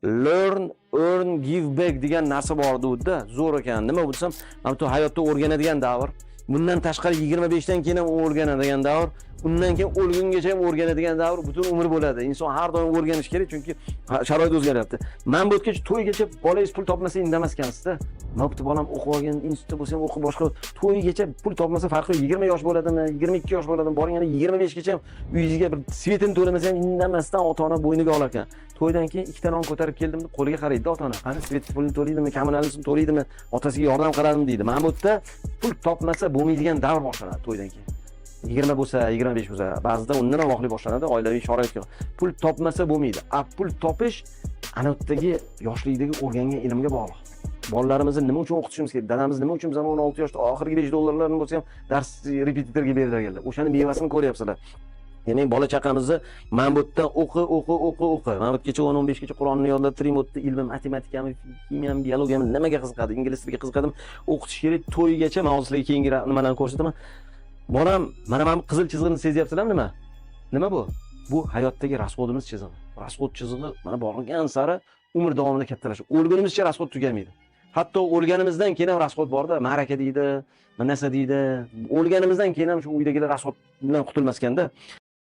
Learn, earn, give back degan narsa bor edi-da. Zo'r ekan. Nima bu desam, mana bu hayotda o'rganadigan davr. Bundan tashqari 25 dan keyin ham o'rganadigan davr. Undan keyin o'lgungacha ham o'rganadigan davr, butun umr bo'ladi. Inson har doim o'rganishi kerak, chunki sharoit o'zgaryapti. Man bu yergacha, to'ygacha bolangiz pul topmasa indamas ekansizda. Mana bitta bolam o'qib olgan, institutda bo'lsa ham o'qib, boshqa to'ygacha pul topmasa farqi yo'q. 20 yosh bo'ladimi, 22 yosh bo'ladimi, borganda 25 gacha ham uyingizga bir свет ini to'lamasa ham indamasdan ota-ona bo'yniga olar ekan. To'ydan keyin ikkita non ko'tarib keldim deb qo'liga qaraydi ota-ona. Qani, свет pulini to'laydimi, коммуналка sini to'laydimi, otasiga yordam qiladimi deydi. Mana bu yerda pul topmasa bo'lmaydigan davr boshlanadi to'ydan keyin. 20 bo'lsa, 25 bo'lsa, ba'zida undan ham vaqtli boshlanadi, oilaviy sharoitga. Pul topmasa bo'lmaydi. A pul topish ana bu yerdagi yoshlikdagi o'rgangan ilmga bog'liq. Bolalarimizni nima uchun o'qitishimiz kerak? Dadamiz nima uchun bizani 16 yoshda oxirgi 5 dollarlarni bo'lsa ham dars repetitorga berdirganlar. O'shani mevasini ko'ryapsizlar. Demak, bola chaqamizni mana bu yerdan o'qi, o'qi, o'qi, o'qi. Mana bu yergacha 10-15 gacha Qur'onni yodlattiring, bu yerda ilmi, matematikami, ximiyami, biologiyami, nimaga qiziqadi, ingliz tiliga qiziqadimi, o'qitish kerak to'ygacha. Men hozir sizlarga keyingi nimalarni ko'rsataman. Bolam, mana bu qizil chizig'ini sezyapsizlarmi nima? Nima bu? Bu hayotdagi расход imiz chizig'i. Расход chizig'i mana borgan sari umr davomida kattalashadi. O'lgunimizcha расход tugamaydi. Hatto o'lganimizdan keyin ham расход borda, ma'raka deydi, bir narsa deydi. O'lganimizdan keyin ham shu uydagilar расход bilan qutulmas ekanda.